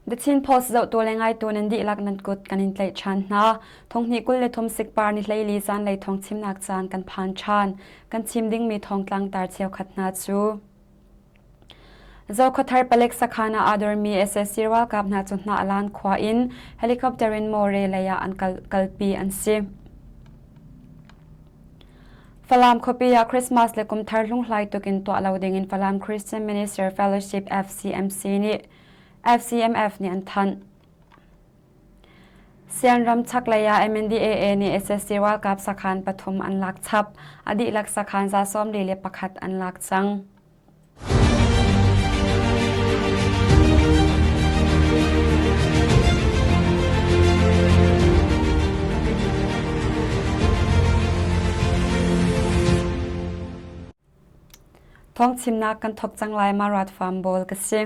The Chin Post zohtu le ngaitu nan dihlak nan kut kan in tlaih ṭhan hna. Thonghnih 23 sikpar ni hleili zanlei thawng chimnak caan kan phan ṭhan. Kan chim dingmi thawngtlang tar cheukhat hna cu. Zokhawthar palek sakhan ah aa dormi SSC ralkap hna cu Hnahlan khua in helicopter in Mawre lei ah an kalpi an si. Falam khuapi ah Christmas le Kumthar hlunghlai tuk in tuah lo ding in Falam Christian Minister Fellowship FCMC nih FCMF nih an thanh. Sianram chaklei ah MNDAA nih SSC ralkap sakhan pathum an lak chap. A dihlak sakhan 41 an lak cang. Thawngchimnak kan thawk cang lai Marat Farm Bowl ka si.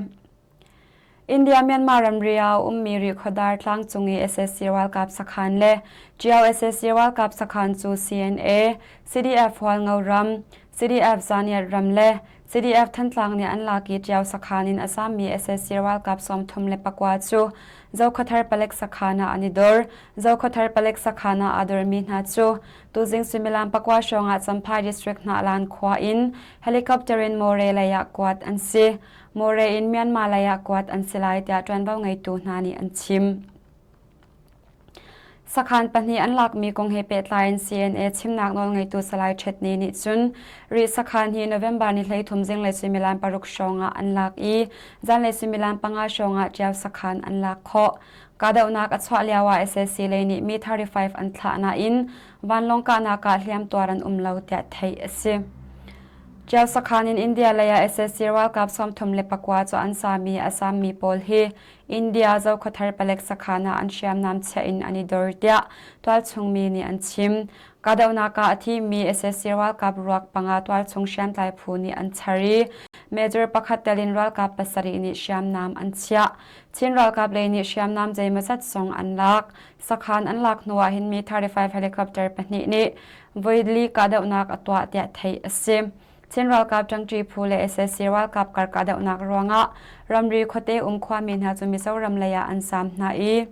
India-Myanmar ramri ah a ummi Rihkhawdar tlangcung i sac ralkap sakhan le Ṭio sac ralkap sakhan cu CNA, CDF Hualngo ram, CDF Zaniat ram le CDF Thantlang nih an lak i Ṭio sakhan in a zammi sac ralkap 34 cu Zokhawthar palek sakhan ah an i dor. Zokhawthar palek sakhan ah aa dormi hna cu tuzing suimilam pakua hrawng ah Champhai district Hnahlan khua in helicopter in Mawre lei ah kuat an si. Mawre in Myanmar lei ah kuat an si lai tiah ṭuanvo ngeitu hna nih an chim. Sakhan pahnih an lakmi kong he pehtlai in CNA chimnak nawlngeitu Salai Ṭhetni nih cun Rih sakhan hi November ni 13 zinglei suimilam paruk hrawng ah an lak i zanlei suimilam panga hrawng ah Ṭiau sakhan an lak khawh. Kahdohnak a chuah lio ah sac lei nih mi 35 an thlah nain vanlawng kahnak ah hliamtuar an um lo tiah theih a si. Ṭiau sakhan in India lei ah sac ralkap 34 cu an sami a sammi pawl hi India Zokhawthar palek sakhan ah an hriamnam chiah in an i dor tiah tualchung mi nih an chim. Kahdohnak ah a thimi sac ralkap ruak panga tualchung hriamtlai phu nih an char i major pakhat tel in ralkap pasarih nih hriamnam an chiah. Chin ralkap lei nih hriamnam zeimawzat zong an lak. Sakhan an lak hnu ah hin mi 35 helicopter pahnih nih voili kahdohnak a tuah tiah theih a si. Chin ralkap ṭangṭi phu le sac ralkap kar kahdohnak ruangah ramri khuate um khuami hna cu Mizoram lei ah an zaam hna i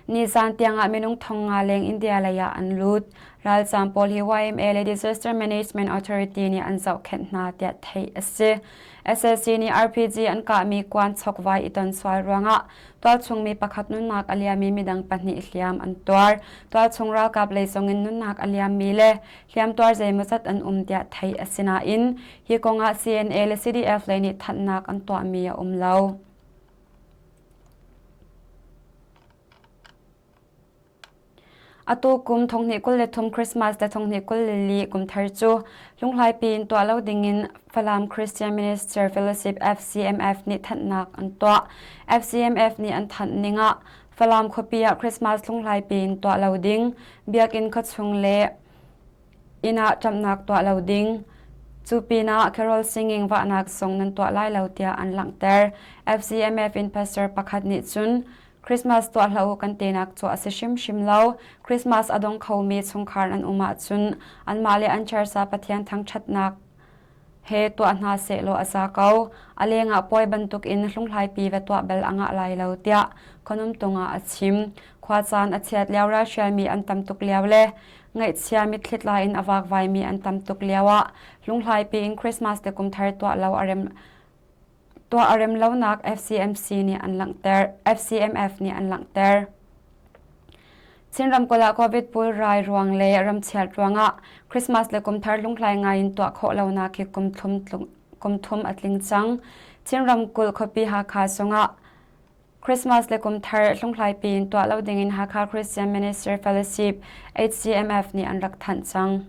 nizan tiangah minung thong nga leng India lei ah an lut. Ralzaam pawl hi YMA le Disaster Management Authority nih an zohkhenh hna tiah theih a si. Sac nih RPG an kahmi kuan chokvai i ton sual ruangah tualchung mi pakhat nunnak a liam i midang pahnih hliam an tuar. Tualchung ralkap lei zongin nunnak a liammi le hliamtuar zeimawzat an um tiah theih a si nain hi kongah CNA le CDF lei nih thanhnak an tuahmi a um lo. Atu kum 2023 Christmas le 2024 kumthar cu lunghlaipi in tuah lo dingin Falam Christian Minister Fellowship FCMF nih thanhnak an tuah. FCMF nih an thanh ning ah Falam khuapi ah Christmas lunghlaipi in tuah lo ding, biakinn khuachung le inn ah ṭamhnak tuah lo ding, cu pinah carol singing vahnak zong nan tuah lai lo tiah an langhter. FCMF in pastor pakhat nih cun Christmas tuah hlah u kan tinak cu a si hrimhrim lo. Christmas a dong khomi chungkhar an um ahcun anmah le an chersa Pathian thangṭhatnak he tuah hna sehlaw a za ko. A lengah puai bantukin hlunghlaipi va tuah bal a ngah lai lo tiah Khonumtung ah a chim. Khuacaan a chiat lio ralhrialmi an tam tuk lio le ngaihchia mitthli in a vakvaimi an tam tuk lio ah hlunghlaipi in Christmas le kumthar tuah lo a rem tuah a rem lonak FCMC nih an langhter. FCMF nih an langhter. Chin ramkulh ah COVID pulrai ruang le ramchiat ruangah Christmas le kumthar lunghlai ngai in tuah khawh lonak hi kum thum a tling cang. Chin ramkulh khuapi Hakha zongah Christmas le kumthar hlunghlai piin tuah lo dingin Hakha Christian Ministry Fellowship HCMF nih an rak thanh cang.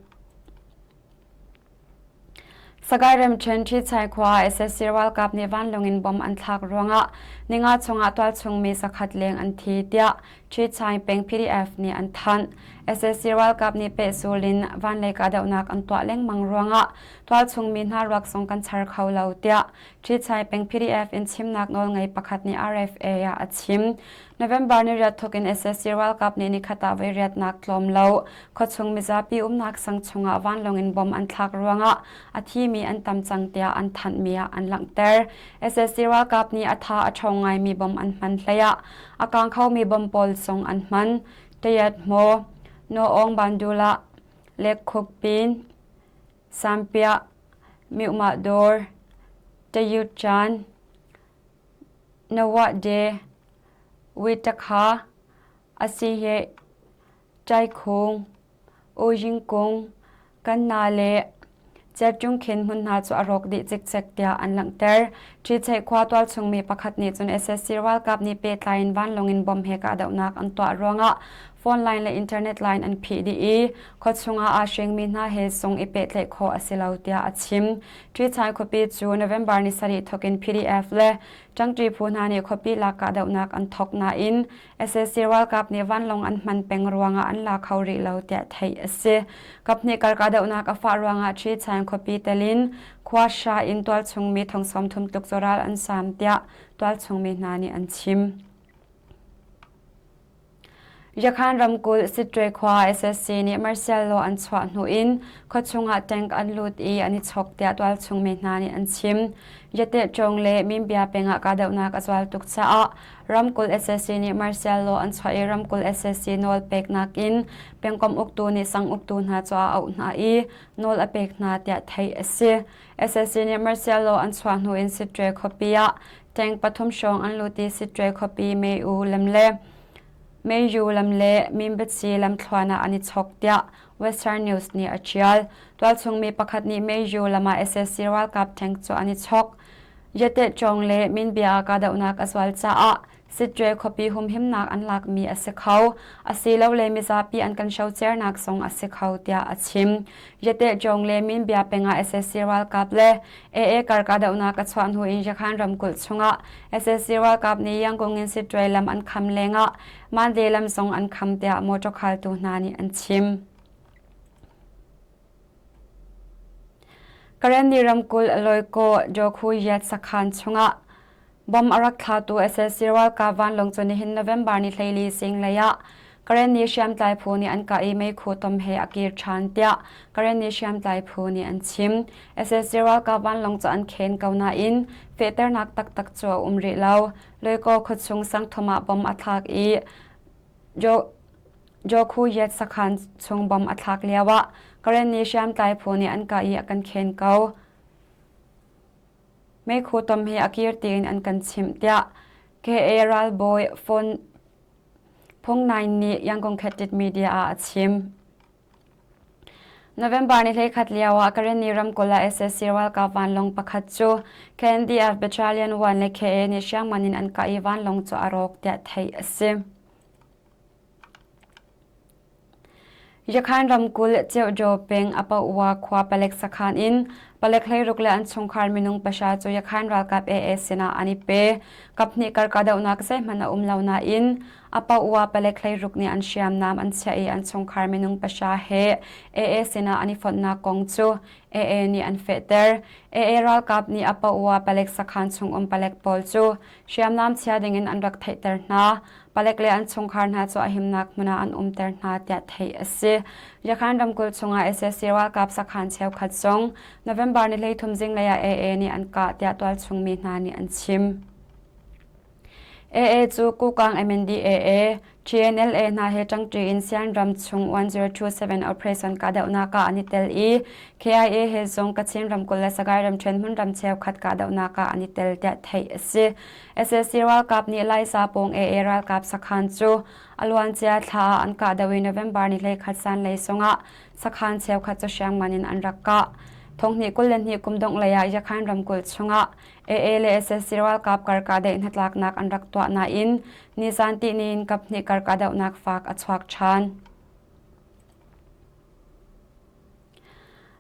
Sagaing ramṭhen Ṭhichai khua ah sac ralkap nih vanlawng in bomb an thlak ruangah ninga chungah tualchung mi zakhat leng an thi tiah Ṭhichai peng PDF nih an thanh. Sac ralkap nih pehzul in vanlei kahdohnak an tuah lengmang ruangah tualchung mi hna ruak zong kan char kho lo tiah Ṭhichai peng PDF in chimnak nawlngei pakhat nih RFA ah a chim. November ni riat thawk in sac ralkap nih nikhat ah voi riatnak tlawm lo khuachung mizapi umnak sang chungah vanlawng in bomb an thlak ruangah a thimi an tam cang tiah an thanhmi ah an langhter. Sac ralkap nih a tha a ṭhawng. ṭhawng ngaimi bom an hman hleiah a kang khomi bom pawl zong an hman. Tayat Hmaw, Naw Bandulah, Lekkhuk Pin, Sampiah, Myohmah Dawr, Tayut Chan, Nawahde, Witakha, Asihe, Ṭaikhung, Uyingkung, Kanna le Cercungkhin hmun hna cu a rawk dih cikcek tiah an langhter. Ṭhicheih khua tualchung mi pakhat nih cun SSC ralkap nih pehtlai in vanlawng in bom he kahdohnak an tuah ruangah phone line le internet line an phih dih i khuachung ah aa hrengmi hna he zung i pehtlaih khawh a si lo tiah a chim. Ṭhichai khuapi cu November ni sarih thawk in PDF le ṭangṭi phu hna nih khuapi lak kahdohnak an thawk nain Sac ralkap nih vanlawng an hman peng ruangah an la kho rih lo tiah theih a si. Kaphnih kar kahdohnak a fah ruangah Ṭhichaing khuapi tel in khua hra in tualchung mi thong 30 tluk cu ral an saam tiah tualchung mi hna nih an chim. Yakhan ramkulh Sittwe khua SSC nih martial law an chuah hnu in khuachung ah tank an lut i an i chok tiah tualchung mi hna nih an chim. Yatehṭawng le Minbia peng ah kahdohnak a zual tuk caah ramkulh SSC nih martial law an chuah i ramkulh SSC nawl peknak in pengkomh uktu nih sang uktu hna cu a auh hna i nawl a pek hna tiah theih a si. SSC nih martial law an chuah hnu in Sittwe khuapi ah tank pathum hrawng an lut i Sittwe khuapi Mei-U lam le Mei-Yu lam le Minbatsi lamthluan ah an i chok tiah Western News nih a ṭial. Tualchung mi pakhat nih Mei-Yu lam ah SSC ralkap tank cu an i chok. Yatehṭawng le Minbia ah kahdohnak a zual caah Sittwe khuapi humhimnak an lakmi a si kho, asilole mizapi an kan hrocernak zong a si kho tiah a chim. Yatehṭawng le Minbia peng ah SSC ralkap le AA kar kahdohnak a chuah hnu in Yakhan ramkulh chungah SSC ralkap nih Yangon in Sittwe lam an kham lengah Mande lam zong an kham tiah motor khaltu hna nih an chim. Karenni ramkulh Loikaw Dawkhu Yat sakhan chungah bomb a rak thlatu SSC ralkap vanlawng cu nihin November ni 14 zinglei ah Karenni hriamtlai phu nih an kah i meikhu tom he a kir ṭhan tiah Karenni hriamtlai phu nih an chim. SSC ralkap vanlawng cu an khen ko nain fehternak taktak cu a um rih lo. Loikaw khuachung sangthum ah bomb a thlak i Jawkhu Yet sakhan chung bomb a thlak lioah Karenni hriamtlai phu nih an kah i a kan khen ko. Meikhu tom hi a kir tiin an kan chimh tiah KA ralbawi Phone Phung Naing nih Yangon Khettit Media ah a chim. November ni 11 lioah Karenni ramkulh ah SSC ralkap vanlawng pakhat cu KNDF Battalion 1 le KA nih hriangman in an kah i vanlawng cu a rawk tiah theih a si. Yakhan ramkulh Ceuhdaw peng Apawa khua palek sakhan in palek hleiruk le an chungkhar minung pahra cu Yakhan ralkap AA sinah an i pe. Kaphnih kar kahdohnak zeihmanh a um lo nain Apawa palek hleiruk nih an hriamnam an chiah i an chungkhar minung pahra he AA sinah an i fonhnak kong cu AA nih an fehter. AA ralkap nih Apawa palek sakhan chung um palek pawl cu hriamnam chia dingin an rak theihter hna. Palek le an chungkhar hna cu a himnak hmun ah an umter hna tiah theih a si. Yakhan ramkulh chungah SSC ralkap sakhan cheukhat zong November ni 13 zinglei ah AA nih an kah tiah tualchung mi hna nih an chim. AA cu Kukang MNDAA, TNLA hna he ṭangṭi in Sian ram chung 1027 operation kahdohnak ah an i tel i KIA he zong Kachin ramkulh le Sagaing ramṭhen hmunram cheukhat kahdohnak ah an i tel tiah theih a si. SSC ralkap nih Laisa pawng AA ralkap sakhan cu a luancia thla ah an kahdoh i November ni 11 zanlei zongah sakhan cheukhat cu hriamngan in an rak kah. Thonghnih 22 kum dongh lei ah Yakhan ramkulh chungah AA le SSC ralkap kar kahdaih hnatlaknak an rak tuah nain nizan tihni in kaphnih kar kahdohnak fak a chuak ṭhan.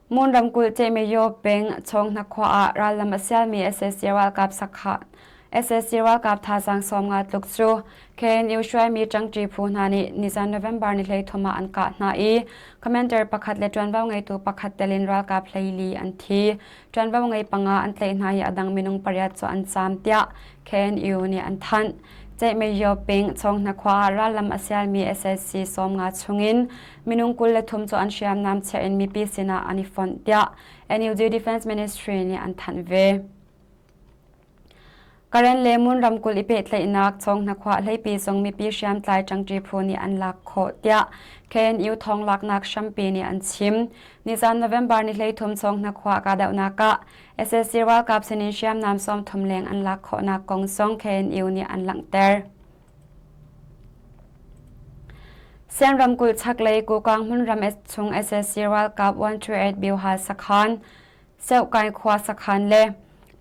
Mon ramkulh Cehmeyo peng Chawnghna khua ah rallam a sialmi sac ralkap sakhan sac ralkap thazaang 50 tluk cu KNU hruaimi ṭangṭi phu hna nih nizan November ni 13 ah an kah hna i commander pakhat le ṭuanvo ngeitu pakhat tel in ralkap 14 an thi. Ṭuanvo ngei panga an tlaih hna i a dang minung pariat cu an caam tiah KNU nih an thanh. Ceihmaiyo peng Chawnghna khua ah rallam a sialmi sac 50 chungin minung 23 cu an hriamnam chiah in mipi sinah an i fonh tiah NUG Defense Ministry nih an thanh ve. Karen le Mon ramkulh i pehtlaihnak Chawnghnakhua hleipi zong mipi hriamtlai ṭangṭi phu nih an lak khawh tiah KNU thawnglaknak hrampi nih an chim. Nizan November ni 13 Chawnghnakhua kahdohnak ah sac ralkap sinin hriamnam 30 leng an lak khawhnak kong zong KNU nih an langhter. Sian ramkulh chaklei Kokang hmunram chung sac ralkap 128 Biohal sakhan Seuhkai khua sakhan le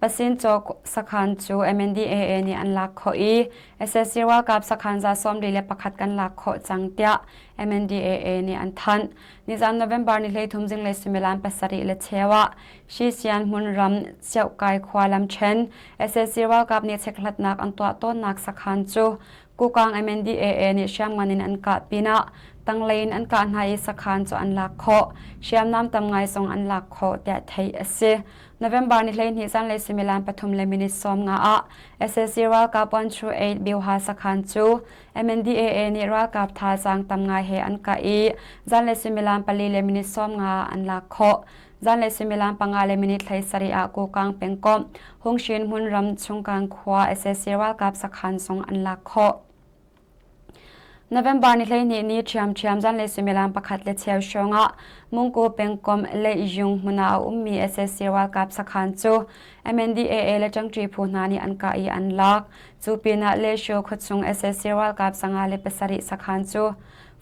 Pasincaw sakhan cu MNDAA nih an lak khawh i sac ralkap sakhan 41 kan lak khawh cang tiah MNDAA nih an thanh. Nizan November ni 13 zinglei suimilam 7 le cheu ah Shisian hmunram Seuhkai khua lamṭhen sac ralkap nih chekhlatnak an tuah tawnnak sakhan cu Kukang MNDAA nih hriamngan in an kah pinah tanglei in an kah hna i sakhan cu an lak khawh. Hriamnam tam ngai zong an lak khawh tiah theih a si. November ni 12 zanlei suimilam pathum le minute 15 ah sac ralkap 128 Bioha sakhan cu MNDAA nih ralkap thazaang tam ngai he an kah i zanlei suimilam pali le minute 15 ah an lak khawh. Zanlei suimilam panga le minute 17 ah Kokang pengkomh Hungshin hmunram Chungkang khua sac ralkap sakhan zong an lak khawh. November ni 12 ni ṭhiamṭhiam zanlei suimilam pakhat le cheu hrawng ah Mungku pengkomh Leiyung hmun ah a ummi sac ralkap sakhan cu MNDAA le ṭangṭi phu hna nih an kah i an lak. Cu pinah Lesho khuachung sac ralkap 57 sakhan cu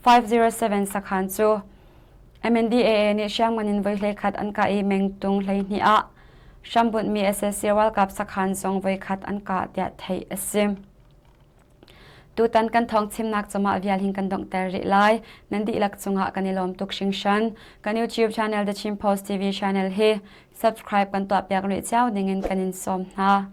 507 sakhan cu MNDAA nih hriamngan in voi hleikhat an kah i mengtung 12 ah hrambunhmi sac ralkap sakhan zong voikhat an kah tiah theih a si. Tutan kan thawng chimnak cumah vial hin kan donghter rih lai. Nan dihlak cungah kan i lawm tuk hringhran. Kan YouTube channel The Chin Post TV channel hi subscribe kan tuahpiak rih cio dingin kan in sawm hna.